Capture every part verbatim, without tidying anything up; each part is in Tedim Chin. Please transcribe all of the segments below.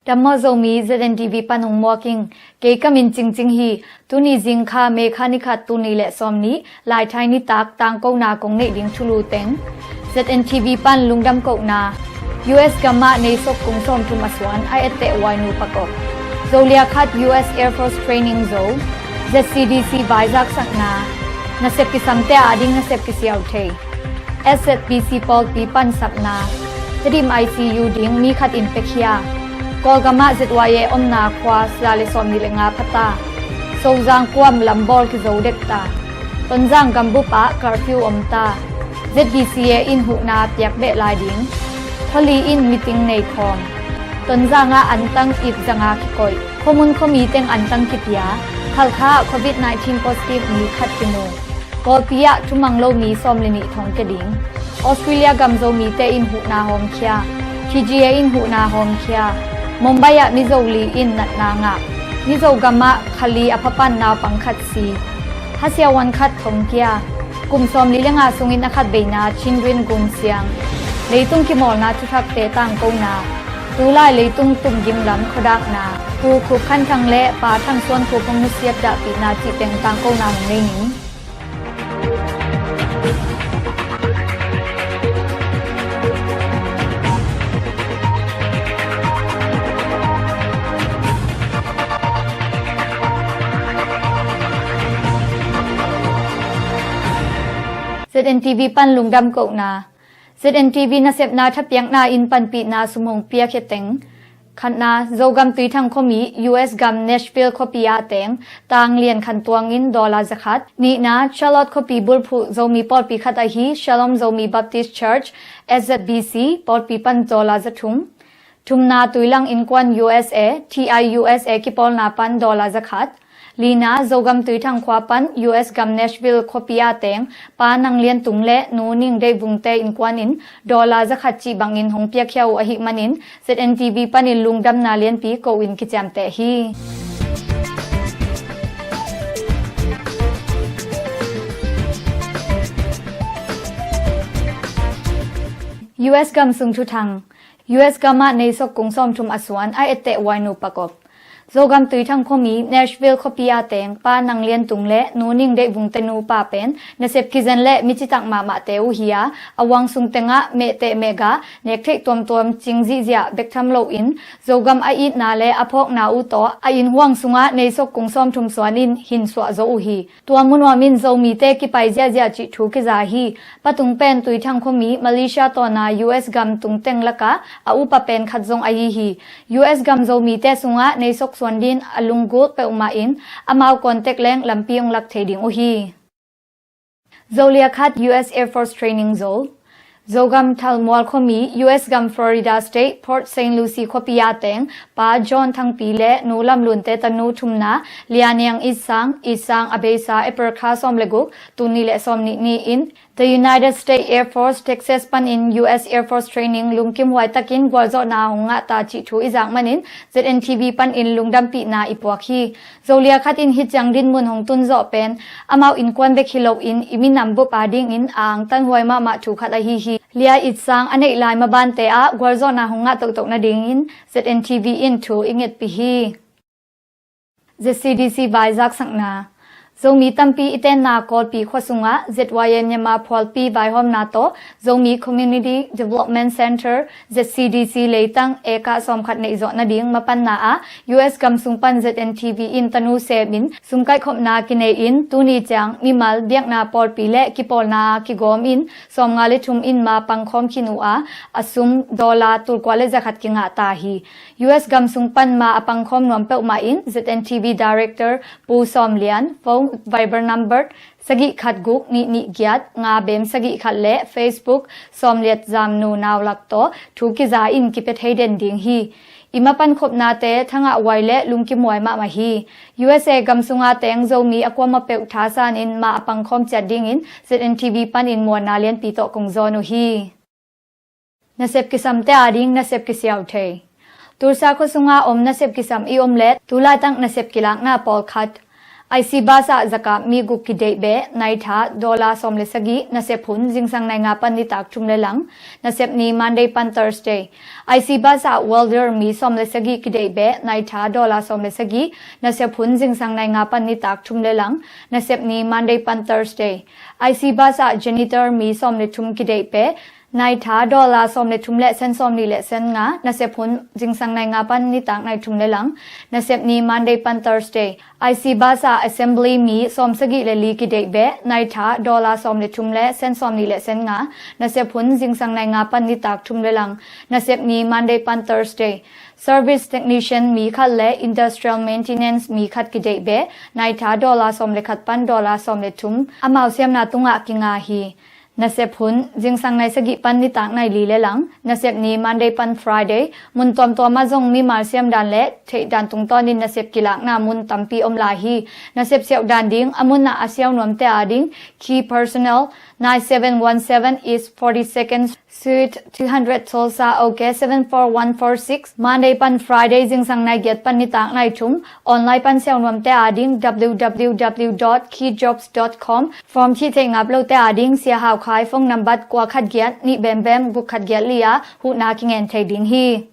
Dam maw Zomi, Z N T V pan hong muak ing. Kei ka min Cingcing hi. Tuni zingkha May kha ni khat, tul nih le sawmnih, Laithai nitak tangkona kong neih ding thulu teng. Z N T V pan lungdam kohna. U S gamah neisok kung sawmthum a suan a etteh huai nupa kop. Zolia khat U S Air Force Training zo. Z C D C vaizaksakna. Nasep kisamte ading nasep kisiau thei. S Z B C pawlpi pan sapna. Tedim I C U ding mi khat in pekhia. Kawlgamah Z Y A omna khua sia le sawmnih le nga phata. Sozang kuam lambawl kizo dekta. Tonzang gambup ah curfew omta. Z B C A in huhna piak beh lai ding. Khuali in meeting nei khawm. Tonzang ah antang it zanga kikoih. Khuamun khuami teng antang kipia. Khalkha ah covid nineteen positive mi khat kimu. Kawlpi ah thumang lo mi sawm le nih thong kia ding. Australia gam Zomite in huhna hawmkhia. T G A in huhna hawmkhia. Mumbai ah Mizo li in natna ngah. Mizo gamah khali a phapan naupang khat si. Hasiawan khat thongkia. Kum sawmli le nga sungin a khat veina Chinrin gun siang. Leitung kimawlna thuthakte tangkona. Tulai leitung tumgim lam khuadakna. Pu Khup Khan Thang le Pa Thang Suan Khup hong nusiat dahpihna cih teng tangkona hong nei ning. Z N T V pan lungdam kohna. Z N T V nasepna thapiakna in panpihna sum hong piakhia teng. Khatna, Zogam Tuithang khuami U S gam Nashville khuapi ah teng, tang lian khan tuangin dollar zakhat. Nihna, Charlotte khuapi bulphuh Zomi pawlpi khat ahi Shalom Zomi Baptist Church, S Z B C, pawlpi pan dollar zathum. Thumna, Tuilang Innkuan U S A, T I U S A kipawlna pan dollar zakhat. Lina, Zogam Tuithang khua pan U S gam Nashville khuapi ah teng Pa Nang Lian Tung le Nu Ning Deih Vungte innkuan in dollar zakhat cih bangin hong piakhia uh ahih manin Z N T V panin lungdamna lianpi ko in kiciamteh hi. U S gam sung thuthang. U S gamah neisok kung sawmthum a suan a etteh huai nupa kop. Zogam Tuithang khuami Nashville khuapi ah teng Pa Nang Lian Tung le Nu Ning Deih Vungte nupa pen nasep kizen le micitak mahmahte uh hi a, a huang sung tengah mehteh mehgah nektheih tuamtuam cing zihziah bek tham loin Zogam a itna le a phawkna uh tawh a innhuang sungah neisok kung sawmthum suan in hinsuah zo uh hi. Tua munuam in Zomite kipai ziahziah cih thu kiza hi. Pa Tung pen Tuithang khuami Malaysia tawna U S gam tungteng lakah a upa pen khat zong ahi hi. U S gam Zomite sungah neisok suan din a lunggulh peuhmah in amau contact leng lampi hong lak thei ding uh hi. Zolia khat U S Air Force Training zo. Zogam Thalmual khuami U S gam Florida State, Port Saint Lucie khuapi ah teng Pa John Thangpi le Nu Lam Lunte tanu thumna Lia Niang Itsang, Itsang a beisa April kha sawm le guk, tul nih le sawmnih ni-in The United States Air Force, Texas panin U S Air Force Training lungkimhuai takin gualzawhna hong ngahta cih thu i zak manin Z N T V panin lungdampihna i puak hi. Zolia khat in hih ciang dinmun hong tunzawh pen amau innkuan bek hi loin i minam bup a dingin a angtanhuai mahmah thu khat ahi hi. Lia Itsang a neih lai mabante ah gualzawhna hong ngah tohtoh nadingin Z N T V in thu i ngetpih hi. Z C D C vaizaksakna. Zomi tampi i tenna Kawlpi khua sungah Z Y A Myanmar phualpi vaihawmna tawh Zomi Community Development Center, Z C D C leitang eka sawmkhat neihzawh nading mapanna ah U S gam sung pan Z N T V in tanu semin sumkaihkhopna kinei in tuni ciang mimal biakna pawlpi le kipawlna kigawm in sawmnga le thum in ma pangkhawm khin uh a, a sum dollar tulkua le zakhat kingah ta hi. U S gam sung pan ma a pangkhawm nuam peuhmah in Z N T V Director Pu Sawm Lian, phone Viber number sagih khat guk nih nih giat nga bem sagih khat le Facebook Sawm Liat Zam Nu Nau Lak tawh thu kiza in kipia thei den ding hi. I mapan khopnate thangahhuai le lungkimhuai mahmah hi. U S A gam sunga teng Zomi a kuamah peuh thasan in ma a pangkhawm ciat dingin Z N T V panin muanna lianpi tawh kong zawn uh hi. Nasep kisamte ading nasep kisiau thei. Tulsa khua sunga om nasep kisam i om le tulaitak nasep kilakna pawlkhat. IC bus ah zakap mi guk kideih beh, naitha dollar sawm le sagih, nasep hun zingsang nai nga pan nitak thum le lang, nasep ni Monday pan Thursday. IC bus ah welder mi sawm le sagih kideih beh, naitha dollar sawm le sagih, nasep hun zingsang nai nga pan nitak thum le lang, nasep ni Monday pan Thursday. IC bus ah janitor mi sawm le thum kideih beh, naitha dollar sawm le thum le sen sawm nih le sen nga, nasep hun zingsang nai nga pan nitak nai thum le lang, nasep ni Monday pan Thursday. IC bus ah assembly mi sawm sagih le li kideih beh, naitha dollar sawm le thum le sen sawm nih le sen nga, nasep hun zingsang nai nga pan nitak thum le lang, nasep ni Monday pan Thursday. Service technician mi khat le industrial maintenance mi khat kideih beh, naitha dollar sawm le khat pan dollar sawm le thum, amau siamna tungah kinga hi. Nasep hun zingsang nai sagih pan nitak nai li le lang, nasep ni Monday pan Friday. Mun tuamtuam ah zong mimal siamdan le theihdan tungtawnin nasep kilakna mun tampi om lai hi. Nasep siauhdan ding a mun ah a siau nuamte ading key personnel, nine seven one seven East forty-second Suite, two hundred Tulsa, OK seven four one four six. Monday pan Friday zingsang nai giat pan nitak nai thum. Online pan siau nuamte ading www dot keyjobs dot com. Form thih theih ngap lote ading Sia Hau Khai phone nambat kua khat giat nih bembem guk khat giat li ah huhna kingen thei ding hi.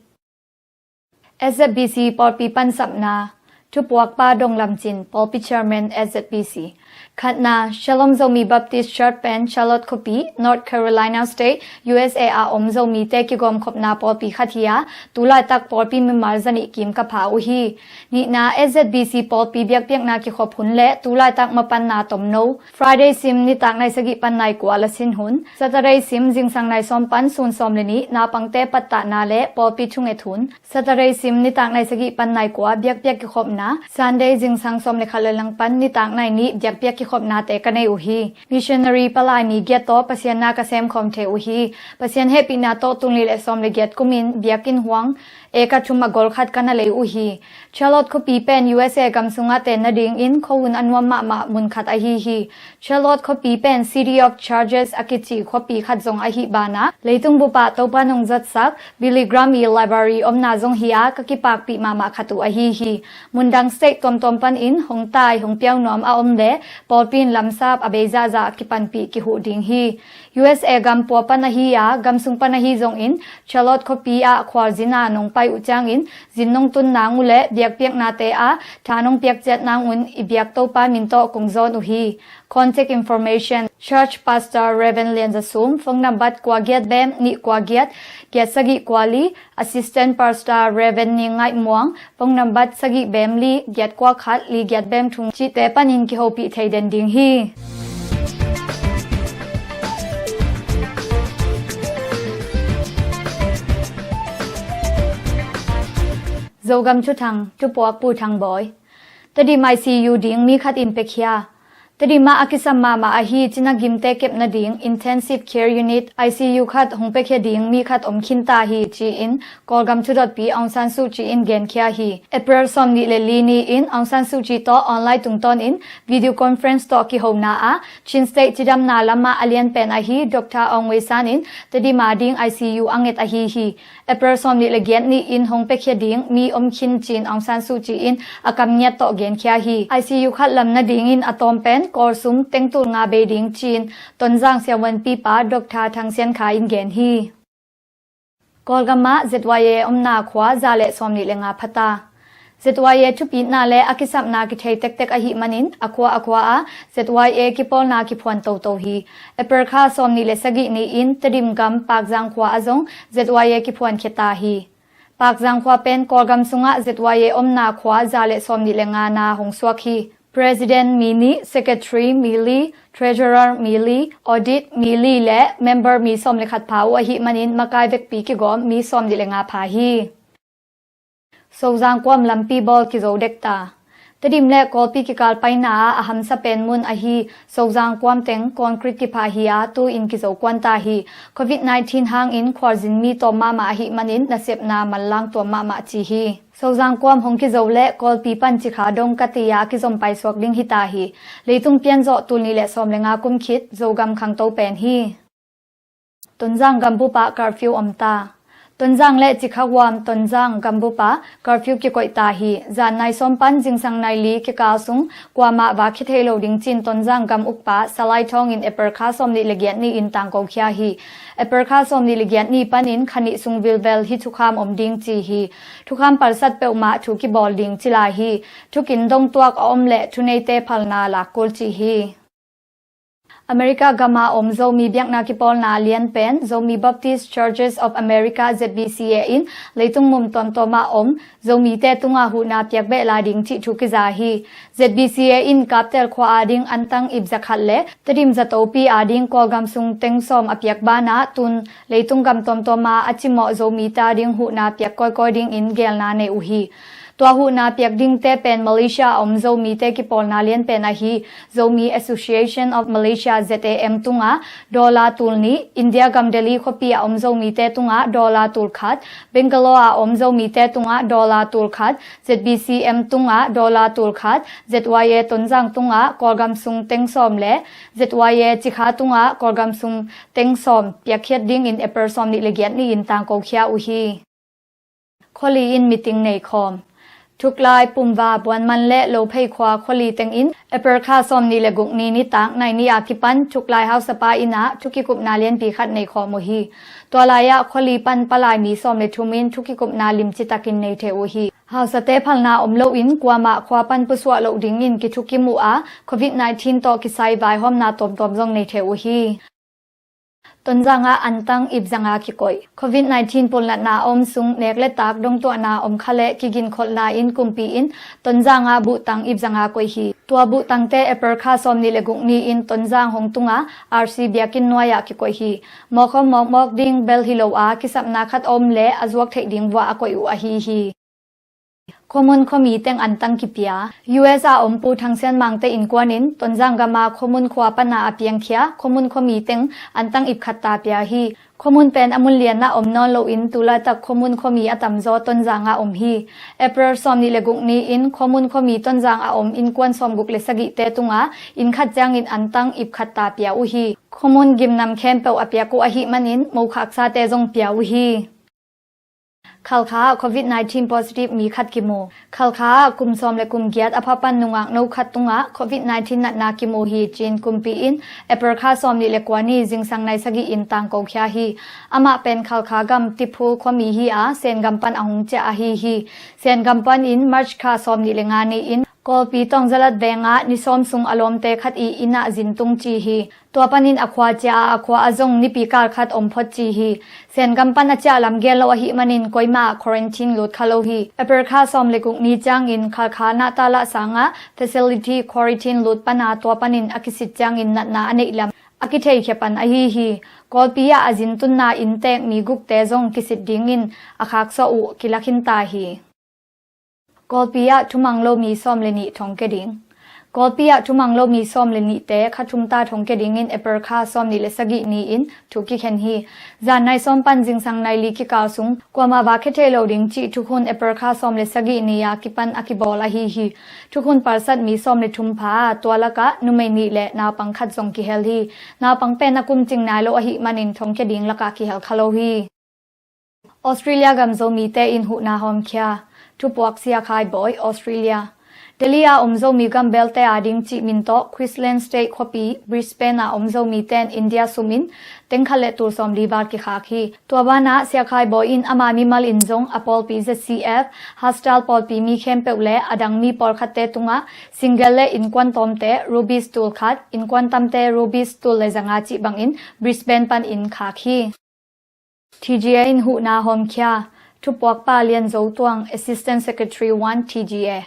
SZBC pawlpi pansapna. Thupuakpa Dong Lam Cin, pawlpi chairman SZBC. Khatna, Shalom Zomi Baptist Church pen Charlotte khuapi, North Carolina State, USA a om Zomite kigawmkhopna pawlpi khat hi a, tulaitak pawlpi mimal zanih kim ka pha uh hi. Nihna, SZBC pawlpi biakpiakna kikhop hun le tulaitak mapanna tomno. Friday sim nitak nai sagih pan nai kua lasin hun. Saturday sim zingsang nai sawm pan sun sawm le nih, naupangte pattahna le pawlpi thunget hun. Saturday sim nitak nai sagih pan nai kua biakpiak kikhopna. Sunday zingsang sawm le khat le lang pan nitak nai nih biakpiak kikhopnate ka nei uh hi. Missionary palai mi giat tawh Pasian na ka semkhawm thei uh hi. Pasian hehpihna tawh tul nih le sawm le giat kumin biakinn huang eka thum a gol khat ka na lei uh hi. Charlotte khuapi pen USA gam sungah ten nadingin khuahun a nuam mahmah mun khat ahi hi. Charlotte khuapi pen City of Chargers a kici khuapi khat zong ahi banah, leitung bupah Topa nong zatsak Billy Graham i library omna zong hi a, ka kipakpih mahmah khat uh ahi hi. Mundang state tuamtuam panin hong tai hong piau nuam a om le pawlpi in lamsap a bei zahzah a kipanpih kihuh ding hi. USA gam pua pan ahi a, gam sung pan ahi zongin Charlotte khuapi ah khualzin a nong pai uh ciangin zin nong tun nang uh le biakpiaknate ah tha nong piak ciat nang un i biak Topa min tawh kong zawn uh hi. Contact information, Church Pastor Reverend Lian Za Sum, phone nambat kua giat bem nih kua giat, giat sagih kua li, Assistant Pastor Reverend Ning Ngaih Muang, phone nambat sagih bem li, giat kua khat, li giat bem thum cihte panin kihopih thei den ding hi. Zogam Thuthang, Thupuak Pu Thang Bawi. Tedim ICU ding mi khat in piakhia. Tedim ah a kisam mahmah ahi cina gimte kep nading Intensive Care Unit, ICU khat hong piakhia ding mi khat om khin ta hi, ci-in Kawlgam thudotpi Aung San Suu Kyi in genkhia hi. April sawm nih le li ni-in Aung San Suu Kyi tawh online tungtawnin video conference tawh kihona ah Chin State cidamna lamah a lianpen ahi Doctor Aung Wei San in Tedim a ding ICU a nget ahi hi. April sawm nih le giat ni-in hong piakhia ding mi om khin ci-in Aung San Suu Kyi in a kam ngiat tawh genkhia hi. ICU khat lam nadingin a tawm pen Kawl sum tengtul nga bei ding ci-in Tonzang siavuanpipa Doctor Thang Sian Kha in gen hi. Kawlgam ah ZYA omna khua za le sawm nih le nga phata. ZYA thupitna le a kisapna kithei tektek ahih manin a khua a khua ah ZYA kipawlna kiphuan toto hi. April kha sawm nih le sagih ni-in Tedim gam Pakzang khua ah zong ZYA kiphuan khia ta hi. Pakzang khua pen Kawlgam sungah ZYA omna khua za le sawm nih le nga na hong suak hi. President mi nih, Secretary mi li, Treasurer mi li, Audit mi li le member mi sawm le khat pha uh ahih manin makai vekpi kigawm mi sawm nih le nga pha hi. Sozang kuam lampi bawl kizo dek ta. Tedim le Kawlpi kikal paina ah a hamsa pen mun ahi Sozang kuam teng concrete kiphah hi a, tu-in kizo kuan ta hi. Covid nineteen hangin khualzin mi tawm mahmah ahih manin nasepna manlang tuam mahmah ci hi. Sozang kuam hong kizo le Kawlpi pan Cikha dong ka ti a kizom paisuak ding hi ta hi. Leitung pianzawh tul nih le sawm le nga kum khit Zogam khangto pen hi. Tonzang gambup ah curfew om ta. Tonzang le Cikha huam Tonzang gambup ah curfew kikoih ta hi. Zan nai sawm pan zingsang nai li kikal sung kuamah vak khia thei lo ding ci-in Tonzang gam ukpa Salai Thawng in April kha sawmnih le giat ni-in tangko khia hi. April kha sawmnih le giat ni panin kha nih sung vilvel hih thukham om ding ci hi. Thukham palsat peuhmah thu kibawl ding ci lai hi. Thukin dongtuak a om leh thuneite phalna lak kul ci hi. America gama om Zomi biakna kipawlna lianpen Zomi Baptist Churches of America, Z B C A in leitung mum tuamtuama om Zomite tungah huhna piak beh lai ding cih thu kiza hi. Z B C A in Kaptel khua ading antang ip zakhat le Tedim zatopi ading Kawlgam sung teng sawm a piak banah tun leitung gam tuamtuama a cimawh Zomite ading huhna piak kawikawi dingin gelna nei uh hi. Tua huhna piak dingte pen Malaysia a om Zomite kipawlna lianpen ahi Zomi Association of Malaysia, Z A M tungah dollar tul nih, India gam Delhi khuapi a om Zomite tungah dollar tul khat, Bangalore a om Zomite tungah dollar tul khat, Z B C M tungah dollar tul khat, Z Y A Tonzang tungah Kawlgam sung teng sawm le Z Y A Cikha tungah Kawlgam sung teng sawm piakkhiat dingin April sawmnih le giat ni-in tangko khia uh hi. Khuali in meeting nei khawm. Thuklai, Pumva, Buanman le Lophei khua khuali tengin April kha sawmnih le guk ni nitak nai ni a kipan Thuklai hausapa inn ah thukikupna lianpi khat nei khawm uh hi. Tua lai-ah khuali pan palai mi sawm le thum in thukikupna limci takin nei thei uh hi. Hausate phalna om loin kuamah khua pan pusuah loh dingin kithukim uh a, Covid nineteen tawh kisai vaihawmna tuamtuam zong nei thei uh hi. Tonzang ah antang ip zanga kikoih. Covid nineteen pulnatna a om sung nek le tak dongtuahna om kha le kiginkholhna in kumpi in Tonzang ah buhtang ip zanga koih hi. Tua buhtangte April kha sawmnih le guk ni-in Tonzang hong tunga R C biakinn nuai-ah kikoih hi. Mawkhawm mawkmawk ding bel hi lo a, kisapna khat a om le a zuak theih ding vuah a koih uh ahi hi. Khuamun khuami teng antang kipia. U S a om Pu Thang Sian Mangte innkuan in Tonzang gama Khuamun khua pana a piangkhia Khuamun khuami teng antang ip khat ta pia hi. Khuamun pen a mun lianah om nawn loin tulaitak Khuamun khuami a tamzaw Tonzang ah om hi. April sawmnih le guk ni-in Khuamun khuami Tonzang a om innkuan sawmguk le sagihte tunga inn khat ciangin antang ip khat ta pia uh hi. Khuamun gimnam khempeuh a piak uh ahih manin mokhak sate zong pia uh hi. Khalkha ah Covid nineteen positive mi khat kimu. Khalkha ah kum sawm le kum giat a pha pan nungak no khat tungah Covid nineteen natna kimu hi, ci-in kumpi in April kha sawmnih le kua ni zingsang nai sagih in tangko khia hi. Amah pen Khalkha gam Tiphul khuami hi a, Sengam pan a hong ciah ahi hi. Sengam panin March kha sawmnih le nga ni-in Kawlpi Tawngzalat vengah ni sawm sung a lawmte khat i inn ah zin tung ci hi. Tua panin a khua ciah a, a khua ah zong nipi kal khat om phot ci hi. Sengam pan a ciah lam gel lo ahih manin koima ah quarantine lut kha lo hi. April kha sawm le guk ni ciangin Khalkha Nahtala sangah facility quarantine lut pana tua panin a kisit ciangin natna a neih lam a kitheikhia pan ahi hi. Kawlpi ah a zin tunna inntek mi gukte zong kisit dingin a khaksuah uh kila khin ta hi. Kawlpi ah thumang lo mi sawm le nih thongkia ding. Kawlpi ah thumang lo mi sawm le nihte kha thum ta thongkia dingin April kha sawmnih le sagih ni-in thu kikhen hi. Zan nai sawm pan zingsang nai li kikal sung kuamah vak khia thei lo ding cih thukhun April kha sawm le sagih ni a kipan a kibawl ahi hi. Thukhun palsat mi sawm le thum pha a, tua lakah numei nih le naupang khat zong kihel hi. Naupang pen a kum cing nai lo ahih manin thongkia ding lakah kihel kha lo hi. Australia gam Zomite in huhna hawmkhia. Thupuak Sia Khai Bawi, Australia. Delhi a om Zomi gambelte ading cih min tawh Queensland State khuapi Brisbane a om Zomite in India sum in teng khat le tul sawm li val kikhak hi. Tua banah Sia Khai Bawi in ama mimal in zong a pawlpi Z C F, Hostel pawlpi mi khempeuh le a dang mi pawlkhatte tungah single le innkuan tawmte rupees tul khat, innkuan tamte rupees tul le zanga cih bangin Brisbane panin khak hi. T G A in huhna hawmkhia. Thupuakpa Lian Zo Tuang, Assistant Secretary one, T G A.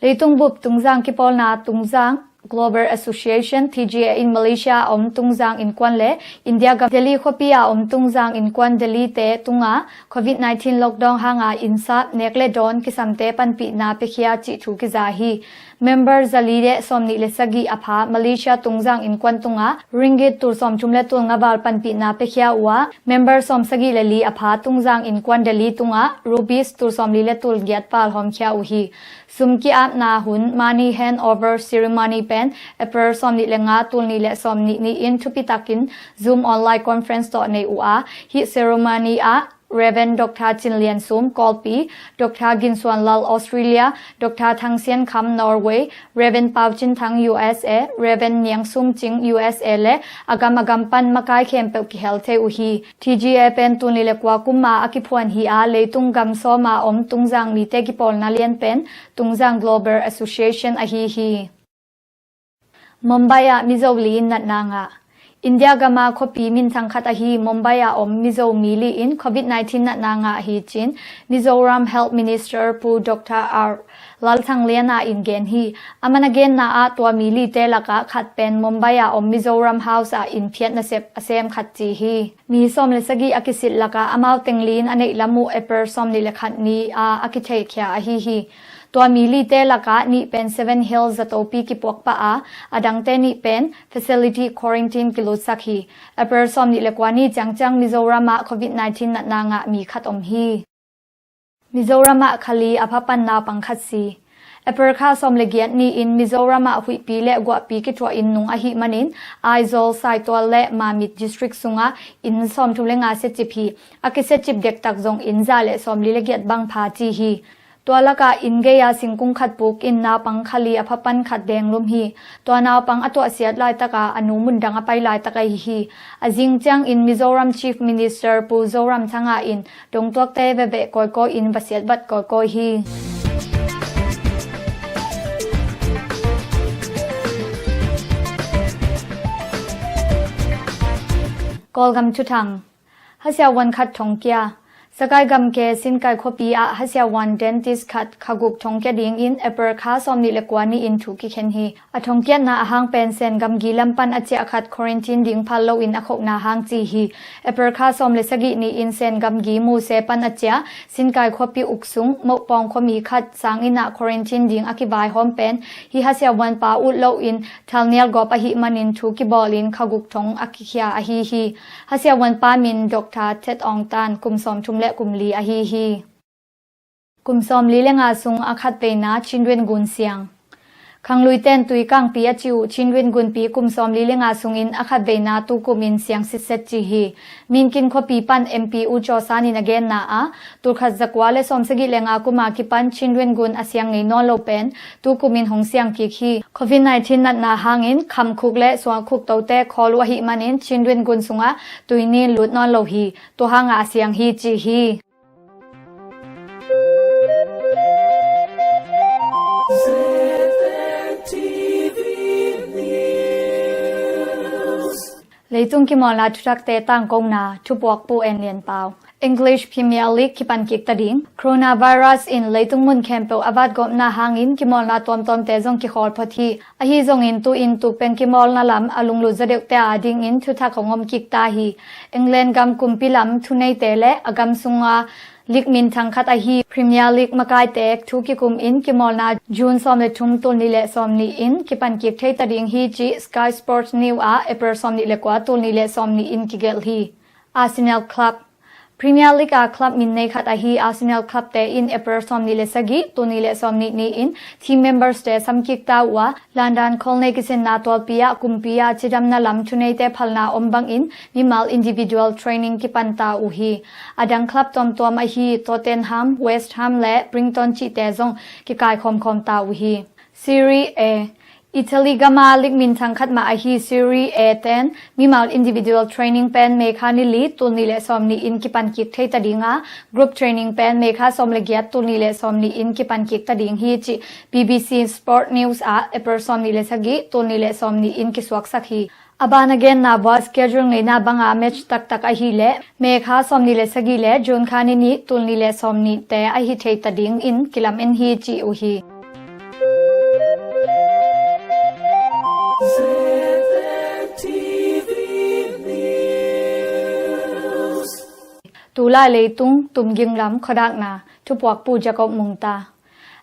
Leitung bup Tungzang kipawlna Tungzang Global Association, T G A in Malaysia a om Tungzang innkuan le India gam Delhi khuapi a om Tungzang innkuan Delhi-te tungah Covid nineteen lockdown hanga innsap, nek le dawn kisamte panpihna piakhia cih thu kiza hi. Member zali le sawmnih le sagih a pha Malaysia Tungzang innkuan tungah ringgit tul sawmthum le tul nga val panpihna piakhia uh a, member sawmsagih le li a pha Tungzang innkuan Delhi tungah rupees tul sawmli le tul giat val hawmkhia uh hi. Sum ki-apna hun, money handover ceremony pen April sawmnih le nga, tul nih le sawmnih ni-in thupitakin Zoom online conference tawh nei uh a, hih ceremony ah Rev. Dr. Cin Lian Sum, Kawlpi, Dr. Gin Suan Lal, Australia, Dr. Thang Sian Kham, Norway, Rev. Pau Cin Thang, U S A, Rev. Niang Sum Cing, U S A, le a gam a gam pan makai khempeuh kihel thei uh hi. T G A pen tul nih le kua kum a a kiphuan hi a, leitung gam sawm a om Tungzang mite kipawlna lian pen Tungzang Global Association ahi hi. Mumbai ah Mizo li in natna ngah. India gam a khuapi minthang khat ahi Mumbai ah om Mizo mi li in covid nineteen natna ngah hi ci-in Mizoram Health Minister Pu Dr. R Lalthangliana in gen hi. Aman a genna ah tua mi lite lakah khat pen Mumbai ah om Mizoram House ah in phiat nasep a sem khat ci hi. Mi sawm le sagih a kisit lakah amau teng li in a neih lam uh April sawm nih le khat ni a a kitheihkhia ahi hi. Tua mi lite lakah nih pen Seven Hills zatopi kipuak pah a, a dangte nih pen facility quarantine kilutsak hi. April sawm nih le kua ni ciangciang Mizoram ah covid nineteen natna ngah mi khat om hi. Mizoram ah kha li a pha pan naupang khat si. April kha sawm le giat ni-in Mizoram ah huihpi le guahpi kithuah in nung ahih manin Aizawl, Saitual le Mamit district sungah inn sawmthum le nga siacip hi. A kisiacip dektak zong inn za le sawmli le giat bang pha ci hi. Tua lakah inn gei-a singkung khat puk in naupang kha li a pha pan khat denglum hi. Tua naupang a tuahsiat laitaka a nu mundang a pai laitak ahi hi. A zing ciangin Mizoram Chief Minister Pu Zoramthanga in dongtuakte veve kawikawi in va siat vat kawikawi hi. Kawlgam thuthang. Hasiavuan khat thongkia. Sakai gamke Sinkai khuapi ah hasiavuan dentist khat khaguk thongkia dingin April kha sawm nih le kua ni-in thu kikhen hi. A thongkiatna ahang pen Sen gamgi lam pan a ciah khat quarantine ding phal loin a khohna hang ci hi. April kha sawm le sagih ni-in Sen gamgi muse pan a ciah Sinkai khuapi uk sung Mohpawng khuami khat sanginn ah quarantine ding a kivaihawm pen hi hasiavuan pa ut loin thalnial gawp ahih manin thu kibawlin khaguk thong a kikhia ahi hi. Hasiavuan pa min Dr. Thet Aung Tan, kum sawmthum le kum li ahi hi. Kum sawmli le nga sung a khat veina Chin Wen Gun siang. Khanglui ten Tuikangpi a ci uh Chin Wen Gunpi kum sawmli le nga sungin a khat veina tukum in siang sitset ci hi. Minkin khuapi pan M P U Cawsan in a genna ah, tulkhat zakua le sawmsagih le nga kum a kipan Chin Wen Gun a siang ngei nawn lo pen tukum in hong siang kik hi. Covid nineteen natna hangin khamkhuk le suangkhuk tote khawl uh ahih manin Chin Wen Gun sungah tuini in lut nawn lo hi. Tua hangah a siang hi ci hi. Leitung kimawlna thuthakte tangkona, thupuak Pu En Lian Pau. English Premier League kipan kik ta ding. Coronavirus in leitung mun khempeuh a vatgawpna hangin kimawlna tuamtuamte zong kikhawl phot hi. Ahi zongin tu-in tuk pen kimawlna lam a lunglut zaw deuhte adingin thuthak hong om kik ta hi. England gam kumpi lam thuneite le a gam sunga lig minthang khat ahi Premier League makaite thu kikum in kimawlna June sawm le thum tul nih le sawm nih in kipan kik thei ta ding hi ci Sky Sports News ah April sawm nih le kua tul nih le sawm nih in kigelh hi. Arsenal Club. Premier League ah club min nei khat ahi Arsenal Club te in April sawm nih le sagih tul nih le sawm nih ni-in team members te samkik ta uh a, London Colney kisinna tualpi ah kumpi ah cidamna lam thuneite phalna om bangin mimal individual training kipan ta uh hi. A dang club tuamtuam ahi Tottenham, West Ham le Brighton cihte zong kikai khawmkhawm ta uh hi. Serie A. Italy gama lig minthang khat mah ahi Serie A ten mimal individual training pen May kha ni li tul nih le sawm nih in kipan kik thei ta ding a, group training pen May kha sawm le giat tul nih le sawm nih in kipan kik ta ding hi ci B B C Sport News ah April sawm nih le sagih tul nih le sawm nih in kisuaksak hi. A ban a genna vua schedule ngeina banga match taktak ahileh May kha sawm nih le sagih le June kha ni nih tul nih le sawm nihte ahi thei ta dingin kilamen hi ci uh hi. Tulai leitung tumging lam khuadakna, thupuak Pu Jacob Mungta.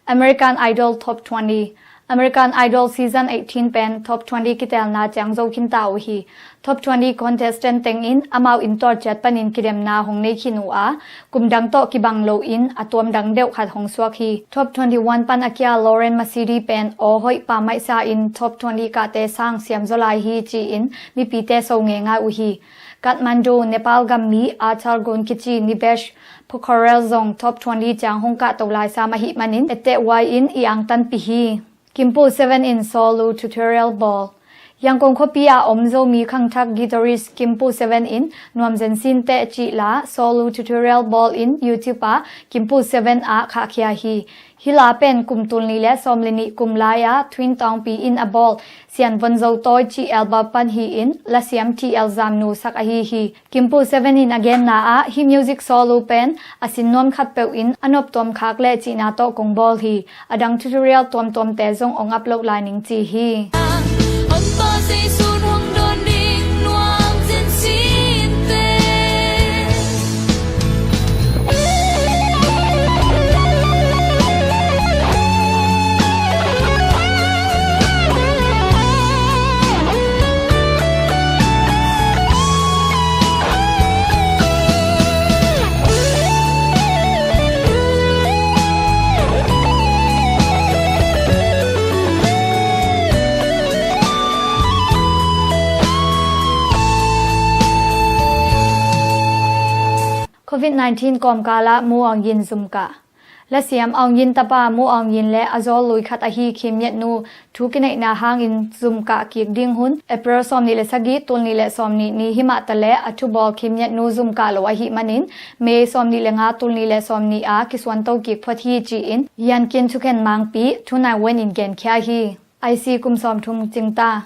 American Idol Top twenty. American Idol Season eighteen pen Top twenty kitelna ciang zo khin ta uh hi. Top twenty contestant tengin amau inntuar ciat panin kidemna hong nei khin uh a, kum dang tawh kibang loin a tuam dang deuh khat hong suak hi. Top twenty-one pan a kia Lauren Masidi pen aw hoih pammaihsa in Top twenty kahte sang siam zaw lai hi ci-in mipite so ngeingai uh hi. Kathmandu, Nepal gammi Athalgun kici Nibesh Pokharel zong top twenty ciang hong kahto laisam ahih manin etteh huai in i angtanpih hi. Kimpu Seven in solo tutorial bawl. Yangon khuapi a om Zomi khangthak guitarist Kimpu Seven in nuamzen sinteh cih la solo tutorial bawl in YouTube ah Kimpu Seven ah khahkhia hi. Hih la pen kum tul nih le sawm le nih kum lai-a Twin Tawngpi in a bawl Sian Von Zo Tawi cih album pan hi-in lasiam T L Zamnu sak ahi hi. Kimpu Seven in a genna ah hih music solo pen a sin nuam khat peuh in a noptuam khak le cihna tawh kong bawl hi. A dang tutorial tuamtuamte zong ong upload lai ning ci hi. Covid nineteen kawmkal ah Mu Aung Hlaing zumkah. Lasiam Aung Hlaing tapa Mu Aung Hlaing le a zawl lui khat ahi Khim Myat Nu thu kineihna hangin zumkah kik ding hun April sawm nih le sagih, tul nih le sawm nih ni hi mah ta le a thubawl Khim Myat Nu zumkah lo ahih manin May sawm nih le nga, tul nih le sawm nih a kisuanto kik phot hi ci-in Yangon thukhen mangpi Thu Naing Wen in genkhia hi. I C kum sawmthum cingta.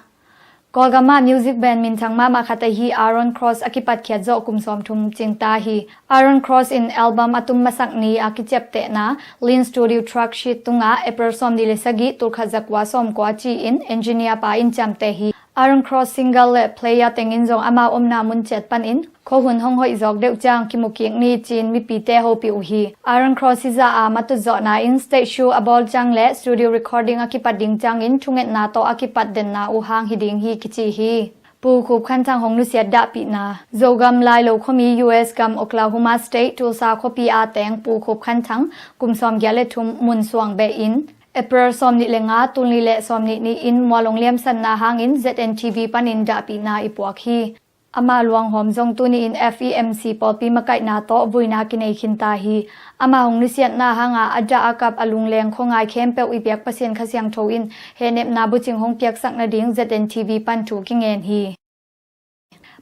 Kawlgam ah music band minthang mahmah khat ahi Aaron Cross a kipatkhiat zawh kum sawmthum cingta hi. Aaron Cross in album a tum masak ni a kiciaptehna Lin Studio Track Sheet tungah April sawm nih le sagih, tul khat za kua sawm kua ci-in engineer pa in ciamteh hi. Aaron Cross single le player tengin zong ama omna mun ciat panin khuahun hong hoih zawk deuh ciang kimu kik ni ci-in mipite hopih uh hi. Aaron Cross hi zah a matut zawhna in stage show a bawl ciang le studio recording a kipat ding ciangin thungetna tawh a kipat denna uh hang hi ding hi kici hi. Pu Khup Khan Thang hong nusiat dahpihna. Zogam Lailo khuami U S gam Oklahoma State Tulsa khuapi a teng Pu Khup Khan Thang kum sawm giat le thum mun suang beh in April sawm nih le nga, tul nih le sawm nih ni-in mual ong liamsanna hangin Z N T V panin dahpihna i puak hi. Ama luanghawm zong tuni-in F E M C pawlpi makaihna tawh vuina kinei khinta hi. Ama hong nusiatna hanga a dah a kap a lungleng khuangai khempeuh i biak Pasian Kha Siangtho in hehnepna bucing hong piaksak nading Z N T V pan thu kingen hi.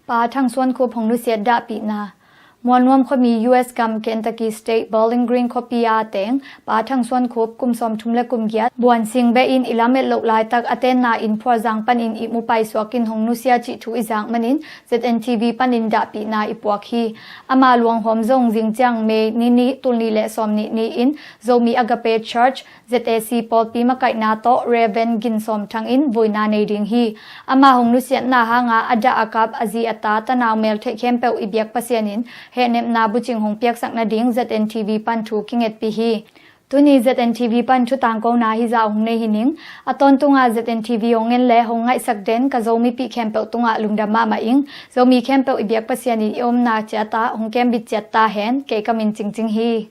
Pa Thang Suan Khup hong nusiat dahpihna. Mualnuam khuami U S gam Kentucky State Bowling Green khuapi a teng Pa Thang Suan Khup kum sawmthum le kum giat buansing beh in i lamet loh laitak a tenna in phualzang panin i mupai suakin hong nusia cih thu i zak manin Z N T V panin dahpihna i puak hi. Ama luanghawm zong zing ciang May ni nih, tul nih le sawm nih ni-in Zomi Agape Church Z A C pawlpi makaihna tawh Rev. Gin Sawm Thang in vuina nei ding hi. Ama hong nusiatna hanga a dah a kap a zi a ta tanau mel theih khempeuh i biak Pasian in hehnepna bucing hong piaksak nading Z N T V pan thu kingetpih hi. Tuni Z N T V pan thu tangkona hi zah hong nei hi ning. A tawntunga Z N T V hong en le hong ngaihsak den ka Zomipih khempeuh tungah lungdam mahmah ing. Zomi khempeuh i biak Pasian in i omna ciat ah hong kembit ciat ta hen. Kei ka min Cingcing hi.